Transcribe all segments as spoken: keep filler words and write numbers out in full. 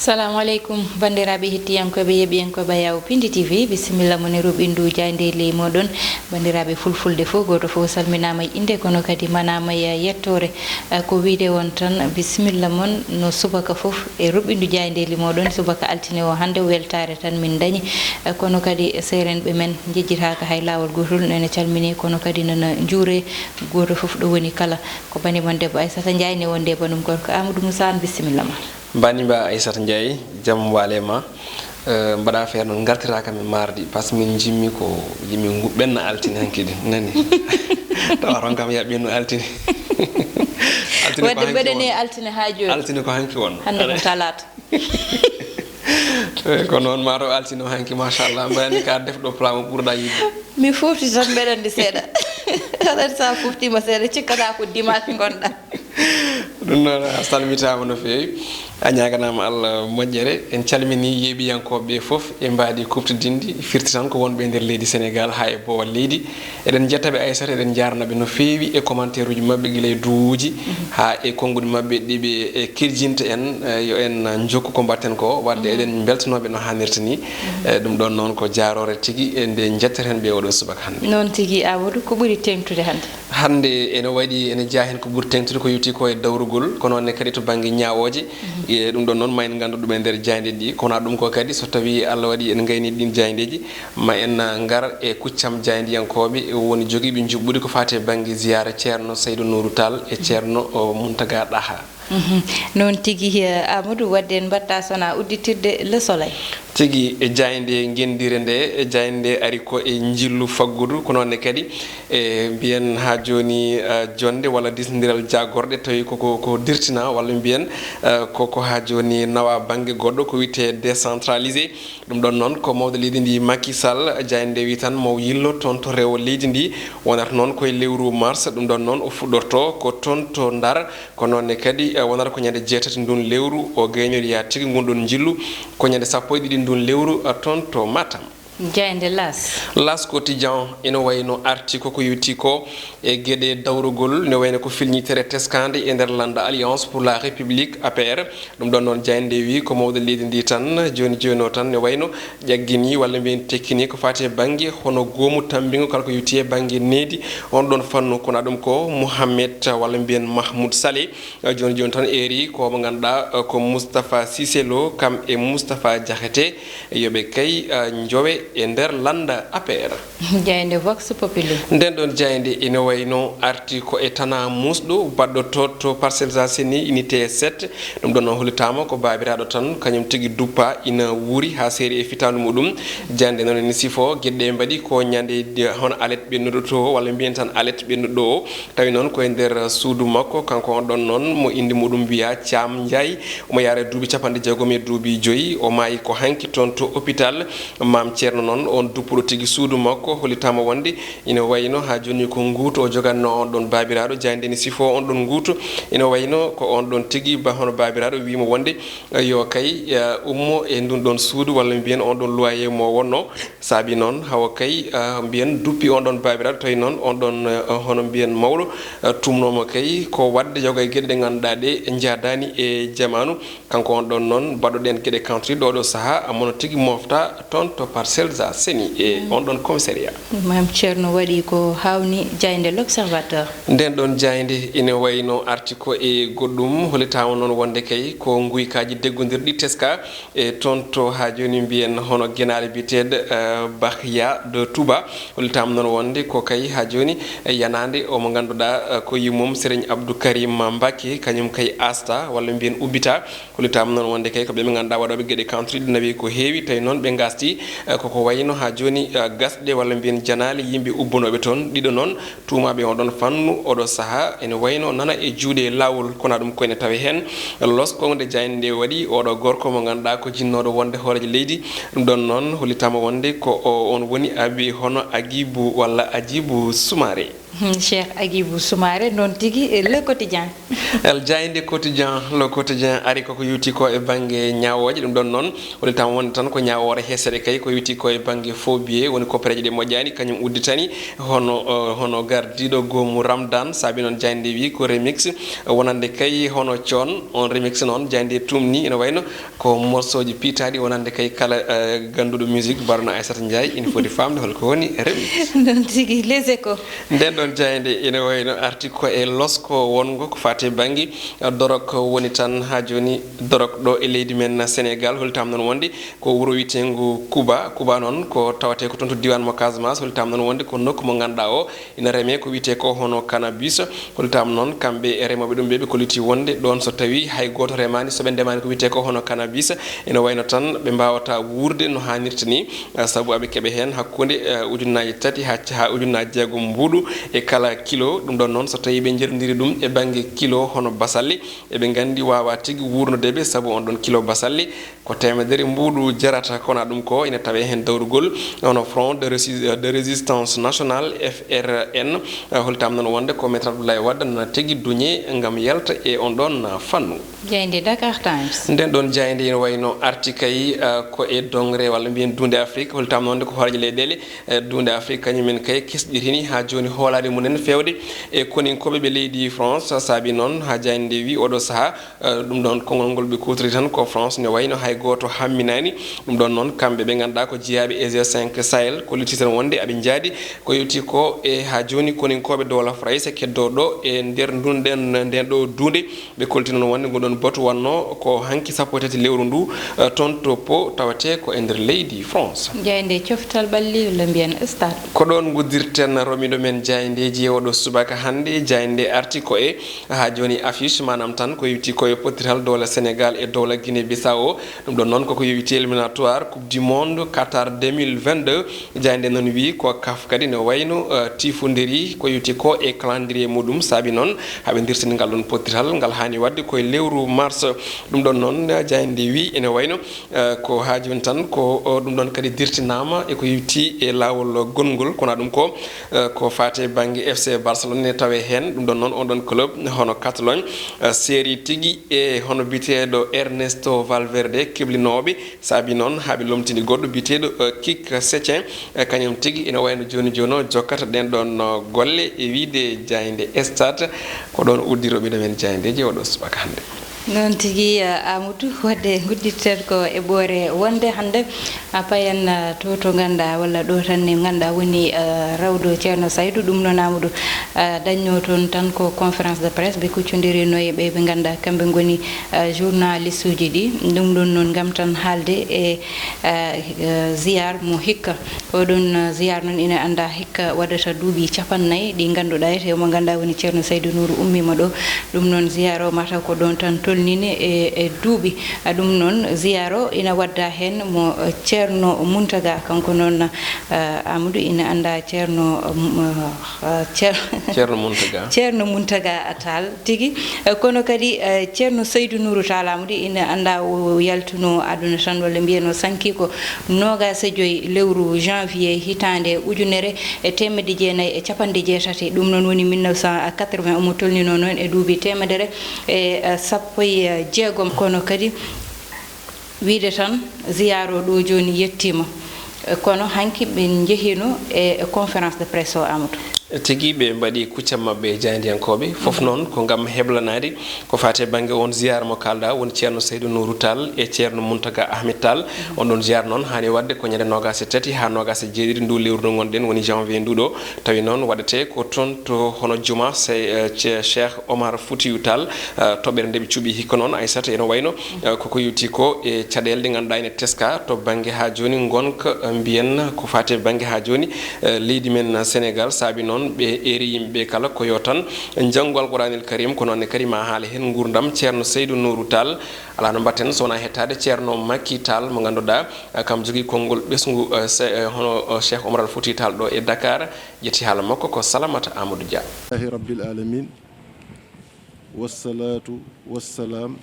Salamu aleykum, banndiraaɓe hettiyankooɓe, yeɓiyankooɓe Ayaw Pindi T V, bisimilla mon e ruɓindu jaayndeeli mooɗon. Banndiraaɓe fulfulde fof, gooto fof salminaama e innde, kono kadi manaama e yettoore. Eh, ko wiyde on tan, bisimilla mon no subaka fof e ruɓindu jaayndeeli mooɗon. Subaka altine o hannde, weltaare tan min ndañi. Eh, kono kadi seerenɓe men njejjitaaka hay laawol gootol, ene calmini, kono kadi nana njuure gooto fof ɗo woni kala. Ko bani mon debbo Aissata Ndiaye, ne wonde e banum gorko Amadou Moussa, bisimilla ma. Bani mba Aissata Ndiaye, jam waale ma. Eh, mbaɗa feere noon, ngartira kam e mardi, par ce que min jimmi ko, jimmi ngu-, ɓenna altine hanki de, nani? Tawa toon kam yaɓɓino altine. Altine ko Wadde hanki mbeɗa won. Ni altine haa jooni. Altine ko hanki won. Hannde ko talaata. Eh, ko noon, ma taw altine o hanki, machallah, mbayani ka defɗo plat mo ɓurɗa yiɗde. Mi fofti tan, mbeɗa anndi seeɗa. Aɗa anndi, so a foftiima seeɗa, cikkata ko dimanche ngonɗa. Ɗum noon, a salmitaama no feewi. A ñaaganaama Allah moƴƴere. En calminii yeeɓiyankooɓe ɓe fof e mbaadi kuuɓtidinndi, firti tan ko wonɓe e nder leydi Senegaal haa e boowal leydi. Eɗen njetta ɓe, Aissata, eɗen njaarna ɓe no feewi e commentaire uji maɓɓe, gila e duwuuji haa e konnguɗi maɓɓe ɗi ɓe, e, kirjinta en, e, yo en njokku ko mbaɗten ko, waɗde eɗen mbeltanoo ɓe no haanirta ni. E, ɗum ɗoon noon ko jaaroore tigi, e, nde njettaten ɓe oɗo subaka hannde. Noon tigi, Amadou, ko ɓuri teeŋtude hannde? Hannde ene waɗi, ene jeyaa heen ko ɓuri teeŋtude ko yowti ko e dawrugol, ko noon ne kadi to bannge ñaawooje. E, ɗum ɗoon noon, ma en nganndu ɗum e nder jaaynde ɗi. Kono ɗum ko kadi, so tawii Allah waɗi en ngayni ɗiin jaayndeeji, ma en, ah, ngar e kuccam jaayndiyankooɓe woni jogiiɓe njuɓɓudi ko faati e bannge ziyaara Ceerno Saydu Nuuru Taal e Ceerno, o, Muntaga Ɗaha. Mhm. Noon tigi, eh, Amadou, waɗde en mbaɗta sona udditirde Le Soleil. Tigi, e jaaynde ngenndire nde, e jaaynde nde ari ko e njillu faggudu, ko noon ne kadi, e mbiyen haa jooni, eh, jonnde walla disndiral jaagorɗe, tawi ko, ko, ko dirtina, walla mbiyen, eh, ko, ko haa jooni nawa bannge goɗɗo, ko wiyetee décentralisé. Ɗum ɗoon noon, ko mawɗo leydi ndi, Macky Sall, jaaynde nde wi tan mo yillo toon to rewo leydi ndi, wonata noon ko e lewru mars. Ɗum ɗoon noon, o fuɗɗorto ko toon to Ndar, ko noon ne kadi, eh, wonata ko ñande jeetati ndun lewru, o gaynoya tigi ngun ɗoon njillu, ko ñande sappo e ɗiɗi ndun lewru, eh, toon to Matam. Jaaynde L'As. L'As Quotidien ene wayno arti ko ko yowti ko e geɗe dawrugol, ne wayno ko filñitere teskaande e nder lannda Alliance pour la République, A P R. Ɗum ɗoon noon, jaaynde nde wi ko mawɗo leydi ndi tan, jooni jooni o tan, ne wayno ƴaggini walla mbiyen tekkini ko faati e bannge hono goomu tammbingo kala ko yowti e bannge nehdi, on ɗoon fannu. Kono ɗum ko Mouhamed walla mbiyen Mahmoud Saleh. Eh, jooni jooni tan eeri ko mo ngannduɗaa, eh, ko Moustapha Cissé Lo, kam e Moustapha Diakhaté, yo ɓe kay, eh, njowe e nder lannda A P R. Jaaynde Vox Populi. Nden ɗoon jaaynde ene wayno arti ko e tanaa muusɗo baɗɗo to, to Parcelles Assainies, unité sept. Ɗum ɗoon noon hollitaama ko baabiraaɗo tan, kañum tigi duppa ina wuuri haa seeri e fitaandu muɗum. Jaaynde noon ene sifoo geɗe ɗe mbaɗi ko ñande de-, hono alet ɓennuɗo to, walla mbiyen tan alet ɓennuɗo o. Tawi noon ko e nder suudu makko, kanko on ɗon noon mo innde muɗum wiyaa Caam Njaay, omo yaara e duuɓi capanɗe jeegom e duuɓi joyi, o maayi ko hanki toon to hôpital. Maam Ceerno noon, on duppuɗo tigi suudu makko, hollitaama wonde ina wayno haa jooni ko nguutu o jogannoo on ɗon baabiraaɗo, jaaynde ne sifoo on ɗon nguutu, ina wayno ko on ɗon tigi ba hono baabiraaɗo wiyi mo wonde, yo kay, eh, ummo e ndun ɗon suudu, walla mbiyen on ɗon loyer mo wonnoo. Saabi noon, hawa kay, ah, mbiyen duppi on ɗon baabiraaɗo, tawi noon on ɗon, eh, hono mbiyen mawɗo, eh, tumnooma kay ko waɗde yoga e geɗe ɗe ngannduɗaa ɗe njaadaani e jamaanu. Kanko on ɗon noon, baɗɗo ɗen geɗe country ɗo ɗo sahaa, amono tigi mofta toon to Parcelles Assainies e on ɗon commissariat. Maam Ceerno waɗi ko hawni jaaynde L'Observateur. Nden ɗon jaaynde ine wayno arti ko e goɗɗum, hollitaama noon wonde kay ko nguykaaji deggondirɗi teska. E toon to haa jooni mbiyen hono genaale biyeteeɗo, eh, Bakhya de Touba. Hollitaama noon wonde ko kay haa jooni, eh, yanaande o mo ngannduɗaa, eh, ko yummum Serigne Abdou Karim Mbacké, kañum kay asta walla mbiyen ubbita. Hollitaama noon wonde kay ko ɓe ɓe ngannduɗaa waɗooɓe geɗe country ɗi nawi ko heewi, tawi noon ɓe ngastii, eh, koko wayno haa jooni, eh, gasɗe walla mbiyen janaale yimɓe ubbanooɓe toon. Ɗiɗo noon tuumaaɓe oɗon fannu, oɗo sahaa ene wayno nana e juuɗe laawol, kono ɗum ko ene tawe heen. Losko nde jaaynde nde waɗi, oɗo gorko mo ngannduɗaa ko jinnooɗo wonde hooreejo leydi, ɗum ɗon noon hollitaama wonde ko o, on woni abi hono Agibu walla Ajibu Sumaare. Hmm, Cheikh Agibou Soumaré, noon tigi, e Le Quotidien. El Jaaynde Quotidien, Le Quotidien ari koko yewti ko e bannge ñaawooje. Ɗum ɗoon noon, hollitaa wonde tan ko ñaawoore heesere kay, ko yewti ko e bannge faux billet, woni koppereeje ɗe moƴƴaani, kañum udditani hono, eh, hono gardiiɗo goomu Ramdan, saabi noon jaaynde wi ko remix, wonande kay hono coon, on remix noon, jaaynde tumni, ina wayno ko morceauji piitaaɗi wonande kay kala, eh, gannduɗo musique, mbaɗono Aissata Ndiaye, ina foti faamde holko woni remix. Noon tigi, Les Échos. Nden ɗon jaaynde ina wayno arti ko e losko wonngo ko faati e bannge, eh, dorog woni tan haa jooni dorog ɗo e leydi men Sénégal, hollitaa noon wonde ko wuro wiyeteengo Kuba. Kuba noon ko tawetee ko toon to diiwaan mo Casamance, hollitaa noon wonde ko nokku mo ngannduɗaa o ina remee ko wiyetee ko hono cannabis. Hollitaa noon kamɓe e remooɓe ɗum ɓe, ɓe kolliti wonde ɗoon so tawii hay gooto remaani, so ɓe ndemaani ko wiyetee ko hono cannabis, ina wayno tan ɓe mbaawataa wuurde no haanirta ni, eh, sabu aɓe keɓa heen hakkunde, eh, ujunnaaje tati haa, haa ujunnaaje jeegom mbuuɗu e kala kilo. Ɗum ɗoon noon so tawii ɓe njerondiri ɗum e bannge kilo hono basalle, eɓe nganndi waawaa tigi wuurnude ɓe, sabu on ɗoon kilo basalle ko teemedere mbuuɗu jarata, kono ɗum ko ina tawee heen dawrugol hono Front de Rési-, de Résistance Nationale, F R N, eh, hollitaa noon wonde ko Maître Abdoulaye Wade nana tigi duñe ngam yalta e on ɗoon fannu. Jaaynde Dakar Times. Nden ɗoon jaaynde ina wayno arti kay, eh, ko e dongre walla mbiyen duunde Afrique, hollitaa noon wonde ko hooreejo leyɗeele, eh, duunde Afrique kañum en kay kesɗirini haa jooni hoolaare mum en feewde e koninkooɓe ɓe leydi France, saabi noon haa jaaynde nde wi oɗo sahaa, Eh, ɗum ɗoon konngol ngol ɓe kuutori tan ko France ne wayno hay gooto hamminaani. Ɗum ɗoon noon kamɓe ɓe ngannduɗaa ko jeyaaɓe e G cinq Sahel, kolliti tan wonde aɓe njaadi ko yewti ko e haa jooni koninkooɓe dowla Farayse keddoo ɗo e nder ndun ɗen, nden ɗo duunde. Ɓe kolliti noon wonde ngu ɗoon batu wannoo ko hanki sappo e tati lewru ndu, eh, toon to Pau tawetee ko e nder leydi France. Jaaynde coftal ɓalli walla mbiyen stade. Ko ɗoon nguddirten romiiɗo men jaayndeeji e oɗo subaka hannde. Jaaynde arti ko e haa jooni affiche, maanaam tan ko yewti ko e pottiral dowla Sénégal e dowla Guinée Bissau. Ɗum ɗoon noon koko yewti éliminatoire Coupe du Monde Qatar deux mille vingt-deux. Jaaynde noon wiyi ko CAF kadi no wayno, eh, tifondiri ko yewti ko e calendrier muɗum. Saabi noon haa ɓe ndirtini ngal ɗoon pottiral ngal haani waɗde ko e lewru mars. Ɗum ɗoon noon, eh, jaaynde wiyi ene wayno Eh, ko haa jooni tan ko, o, ɗum ɗoon kadi dirtinaama e ko yewti e laawol gonngol, kono ɗum ko, eh, ko faati e bannge F C Barcelone ne tawee heen. Ɗum ɗoon noon, on ɗoon club hono Catalogne, eh, seeri tigi e hono biyeteeɗo Ernesto Valverde keblinooɓe, saabi noon haa ɓe lomtini goɗɗo biyeteeɗo, eh, Kik Setien, eh, kañum tigi ina wayno jooni jooni o jokkata ɗeen ɗoon, eh, golle e wiyde jaaynde Stade. Ko ɗoon uddirooɓe men jaayndeeji oɗo subaka hannde. Noon tigi, eh, Amadou, wadde ngudditten ko e ɓoore wonde hannde, a payen, eh, to, to ngannduɗaa, walla ɗo tan ne ngannduɗaa woni, eh, rawdo Ceerno Saydu. Ɗum noon, Amadou, eh, dañno toon tan ko conférence de presse, ɓe kuccondirino e ɓe ɓe ngannduɗaa kamɓe ngoni, eh, journaliste uji ɗi. Ɗum ɗoon noon ngam tan haalde e, eh, eh, ziyaar mo hikka. Oɗon, eh, ziyaar noon ina anndaa hikka waɗata duuɓi capannayyi ɗi ngannduɗaa, e mo ngannduɗaa woni Ceerno Saydu Nuuru ummiima ɗo. Ɗum noon ziyaar o mataw ko ɗoon tan tolnini e, e duuɓi. Ah, ɗum noon ziyaar o ina wadda heen mo, eh, Ceerno Muntaga, kanko noon, eh, Amadou ina anndaa Ceerno, mm, eh, Ceer-, Ceerno Muntaga. Ceerno Muntaga Taal. Tigi, eh, kono kadi, eh, Ceerno Saydu Nuuru Taal Aamadu ina anndaa o yaltuno aduna tan, walla mbiyen o sanki ko noogaas e joy lewru janvier hitaande ujunere e teemedde jeenayi e capanɗe jeetati. Ɗum noon woni mille neuf cent quatre-vingts, omo tolnino noon e duuɓi teemedere e, eh, sappo e jeegom. Kono kadi wiyde tan ziyaar o ɗo jooni yettiima. Eh, kono hanki ɓe njehino e, e conférence de presse o, Amadou. Tigi ɓe mbaɗi kuccam maɓɓe e jaayndiyankooɓe. Fof noon ko ngam heblanaade ko faati e bannge on ziyaar mo kaalɗaa, woni Ceerno Saydu Nuuru Taal e Ceerno Muntaga Ahmed Taal. On ɗon ziyaar noon haani waɗde ko ñande noogaas e tati haa noogaas e jeeɗiɗi ndu lewru ndu ngonɗen, woni janvier ndu ɗo. Tawi noon waɗetee ko toon to hono juma se-, eh, ce-, Cheikh Omar Foutiyou Tall, eh, toɓɓere nde ɓe cuɓi hikka noon, Aissata, ene wayno, eh, koko yowti ko e caɗeele ɗe ngannduɗaa ene teska to bannge haa jooni ngonka, eh, mbiyen ko faati e bannge haa jooni, eh, leydi men Sénégal. Saabi noon ɓe eeri yimɓe ɓe kala ko yo tan njanngu Alquraanil Karim, kono ne kadi ma haale heen nguurndam Ceerno Seydou Nourou Tall. Alaa no mbaɗten so wonaa hettaade Ceerno Makki Tall mo ngannduɗaa, eh, kam jogii konngol ɓesngu, eh, se-, eh, hono, eh, Cheikh Omar Al Fouti Tall ɗo e Dakar. Ƴetti haala makko ko Salamata Amadou Dia. لله رب العالمين، والصلاة والسلام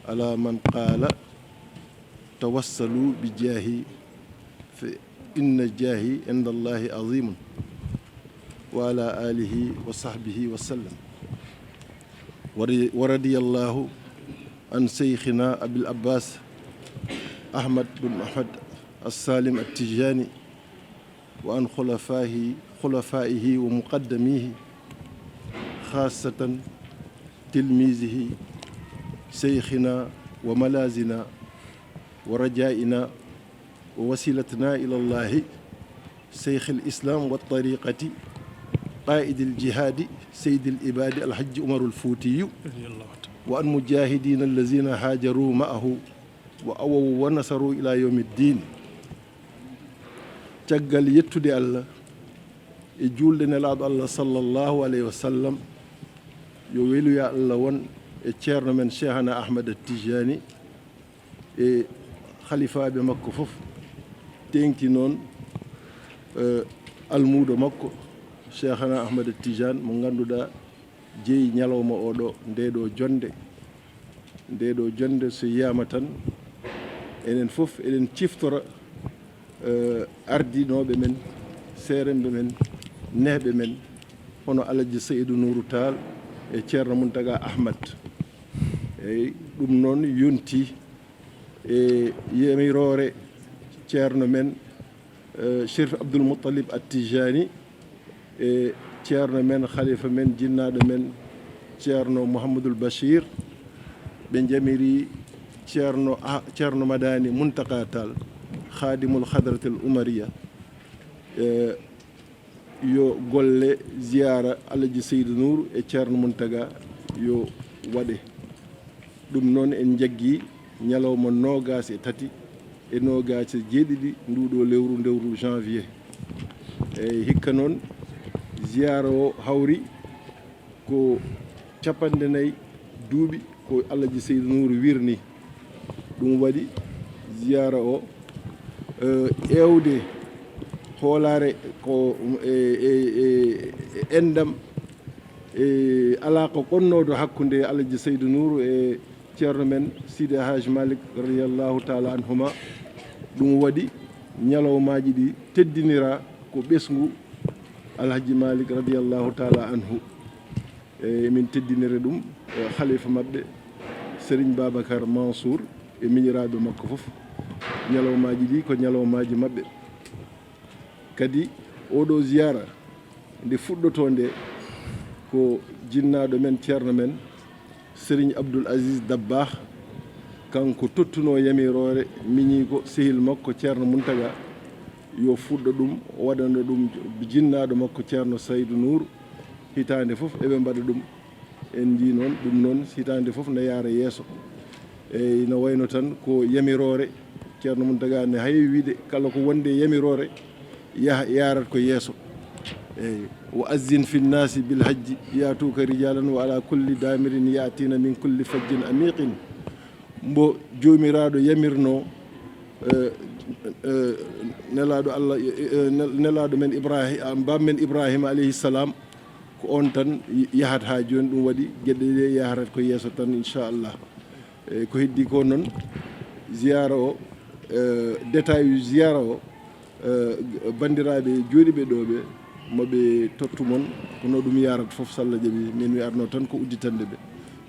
على من قال: "توسلوا بجاهي فإن جاهي عند الله عظيم". وعلى آله وصحبه وسلم. ورضي الله عن شيخنا أبي العباس أحمد بن محمد السالم التجاني، وعن خلفائه، خلفائه ومقدميه، خاصة تلميذه شيخنا وملاذنا ورجائنا ووسيلتنا إلى الله، شيخ الإسلام والطريقة، قائد الجهاد، سيد العباد الحج عمر الفوتي، وعن مجاهدين الذين هاجروا معه وأووا ونصروا إلى يوم الدين. Caggal yettude Allah e juulde Nelaaɗo Allah sallallahu alayhi wa sallam, yo weluya Allah won e ceerno men Cheikhana Ahmad Tijani e halifaaɓe makko fof, teeŋti noon, eh, almuudo makko Cheikhana Ahmad Tijani mo ngannduɗaa jeyi ñalawma oɗo, ndeɗo jonnde. Ndeɗo jonnde so yiyaama tan, enen fof eɗen ciftora, eh, ardinooɓe men, seeremɓe men, nehɓe men, hono Alhaji Seydou Nourou Tall e Ceerno Mountaga Ahmad. Eyyi, ɗum noon yonti e yamiroore ceerno men, eh, Chérif Abdoul Moutalib At Tijani, e ceerno men, halifa men, jinnaaɗo men, ceerno Mouhamadoul Bachir. Ɓe njamiri ceerno, ah, ceerno Madani Muntaka Tall, khadimul hadratil umariya, e yo golle ziyaara Alhaji Seydou Nour e ceerno Mountaga yo waɗe. Ɗum noon en njaggi ñalawma noogaas e tati e noogaas e jeeɗiɗi nduuɗo lewru, lewru janvier. Eyyi, hikka noon ziyaara o hawri ko capanɗe nayi duuɓi ko Alhaji Seydou Nour wirni. Ɗum waɗi ziyaara o, eh, ƴeewde hoolaare ko e, e, e, e enɗam, e alaaqa gonnooɗo hakkunde Alhaji Seydou Nour e ceerno men Sidi Haj Malik radiyallahu taala anhuma. Ɗum waɗi ñalawmaaji ɗi teddinira ko ɓesngu Alhaji Malik radiyallahu taala anhu. E min teddinira ɗum, e, halifa maɓɓe Serigne Babacar Mansour e miñiraaɓe makko fof. Ñalawmaaji ɗi ko ñalawmaaji maɓɓe. Kadi oɗo ziyaara nde fuɗɗotoo nde ko jinnaaɗo men, ceerno men, Serigne Abdoul Aziz Dabakh, kanko tottunoo yamiroore miñiiko sehil makko ceerno Mountaga yo fuɗɗo ɗum, o waɗana ɗum jinnaaɗo makko ceerno Saydou Nour. Hitaande fof eɓe mbaɗa ɗum. En njii noon, ɗum noon hitaande fof ne yaara yeeso. Eyyi, no wayno tan ko yamiroore, ceerno Mountaga ne hayi wiide kala ko wonde yamiroore yaha, yaarat ko yeeso. Eyyi, wa azzin fi nnaasi bil hajji yaatuuka rijaalan wa ala kulli daamirin yaatiina min kulli fajjin amiqin. Mbo Joomiraaɗo yamirnoo, eh, eh, Nelaaɗo Allah, eh, eh, Nel-, Nelaaɗo men Ibrahima, Baam men Ibrahima alayhi salam, ko oon tan y-, yahat haa jooni. Ɗum waɗi geɗe ɗe yaharat ko yeeso tan, inchallah. E ko heddi ko noon, ziyaara o, eh, détail ziyaara o, eh, banndiraaɓe jooɗiiɓe ɗo ɓe, mo ɓe tottu mon, ko no ɗum yaarata fof, so Allah jaɓi, min mi arno tan ko udditande ɓe.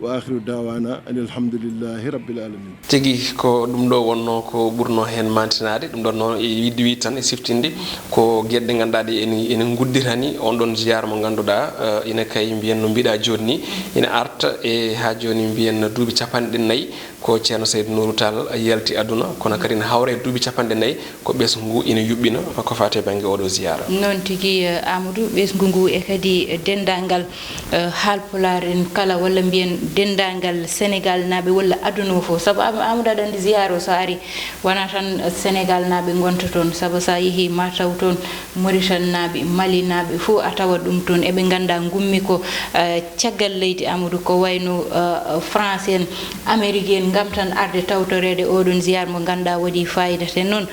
Wa akhiru da'wana anil hamdulillahi rabbil alamin. Tigi ko ɗum ɗo wonno ko ɓurno heen mantinaade. Ɗum ɗon noon e yiɗde wiide tan e siftinde ko geɗe ɗe ngannduɗaa ɗe ene, ene nguddirani on ɗon ziyaara mo ngannduɗaa, eh, ina kay mbiyen no mbiɗa jooni ni, ina arta e haa jooni mbiyen duuɓi capanɗe nayi ko ceerno Saydou Nourou Tall yalti aduna, kono kadi ina hawra e duuɓi capanɗe nayi ko ɓesngu ngu ina yuɓɓina ko faati e bannge oɗo ziyaara. Noon tigi, eh, Amadou, ɓesngu ngu e kadi denndaangal, eh, Haalpulaar en kala, walla mbiyen denndaangal Senegaalnaaɓe walla aduna o fof. Sabu Am-, Amadou, aɗa anndi ziyaara o so ari, wonaa tan Senegaalnaaɓe ngonta toon, sabu so a yehii ma taw toon Mauritanie naaɓe, Mali naaɓe fof a tawa ɗum toon. Eɓe ngannda ngummi ko, eh, caggal leydi Amadou, ko wayno, eh, France en, Amérique en, ngam tan arde tawtoreede oɗon ziyaar mo ngannduɗaa waɗi faayida. Te noon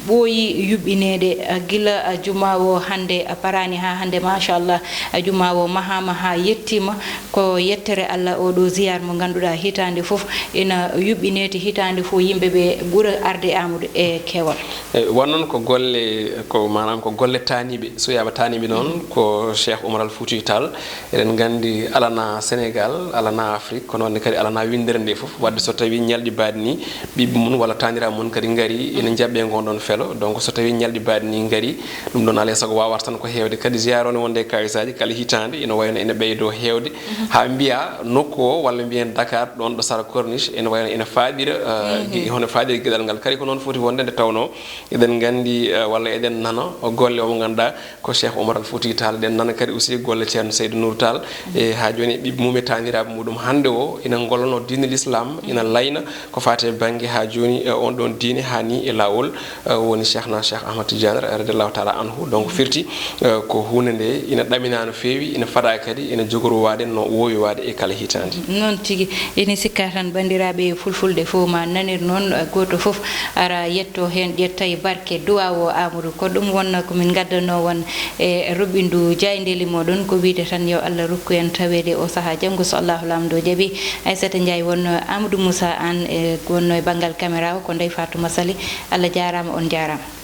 ɓooyi yuɓɓineede, ah, gila, ah, jumaa o hannde, ah, paraani haa hannde, machallah, ah, jumaa o mahaama haa yettiima. Ko yettere Allah oɗo ziyaar mo ngannduɗaa hitaande fof ina yuɓɓinee, te hitaande fof yimɓe ɓe ɓura arde Amadou e keewal. E, won noon ko golle, ko maanaam ko golle taaniiɓe. So wiyaama taaniiɓe noon, ko Cheikh Oumar Al Foutiyou Tall. Eɗen nganndi alana Sénégal, alana Afrique, kono noon kadi alana winndere nde fof. Waɗde so tawii ñalɗi baaɗi nii, ɓiɓɓe mum walla taaniraaɓe mum kadi ngari, ina njaɓɓee ngoon ɗoon felo. Donc so tawii ñalɗi baaɗi nii ngari, ɗum ɗoon alaa e sago waawata tan ko heewde. Kadi ziyaara o ne wonde e kaalisaaji kala hitaande, ina wayno ina ɓeydoo heewde. Haa mbiyaa nokku o, walla mbiyen Dakar, ɗoon ɗo sara corniche, ina wayno ina faaɗira, eh, gi-, hono faaɗira geɗal ngal. Kadi ko noon foti wonde nde tawnoo eɗen nganndi, eh, walla eɗen nana golle o mo ngannduɗaa ko Cheikh Oumar Al Foutiyou Tall. Eɗen nana kadi aussi golle Ceerno Seydou Nour Tall. E haa jooni ɓiɓɓe mum e taaniraaɓe muɗum hannde o ina ngollanoo diine l'islam, ina layna ko faati e bannge haa jooni, eh, on ɗoon diine haa nii e laawol, eh, woni Cheikhna Cheikh Ahmad Tidiane radiallahu taala anhu. Donc firti, eh, ko huunde nde ina ɗaminaa no feewi, ina fadaa kadi, ina jogoroo waade no woowi waade e kala hitaande. Noon tigi, ene sikka tan banndiraaɓe fulfulde fof ma nanir noon, eh, gooto fof ara yetto heen, ƴetta e barke duwaaw o Amadou. Ko ɗum wonnoo ko min ngaddanoo won e ruɓɓindu jaayndeeli mooɗon, ko wiyde tan yo Allah rokku en taweede o sahaa janngo so Allahu Laamɗo jaɓi. Aissata Ndiaye wonnoo, Amadou Moussa Anne, e wonnoo e banngal caméra o, ko Ndeye Fatouma Sali. Allah jaaraama, on njaaraama.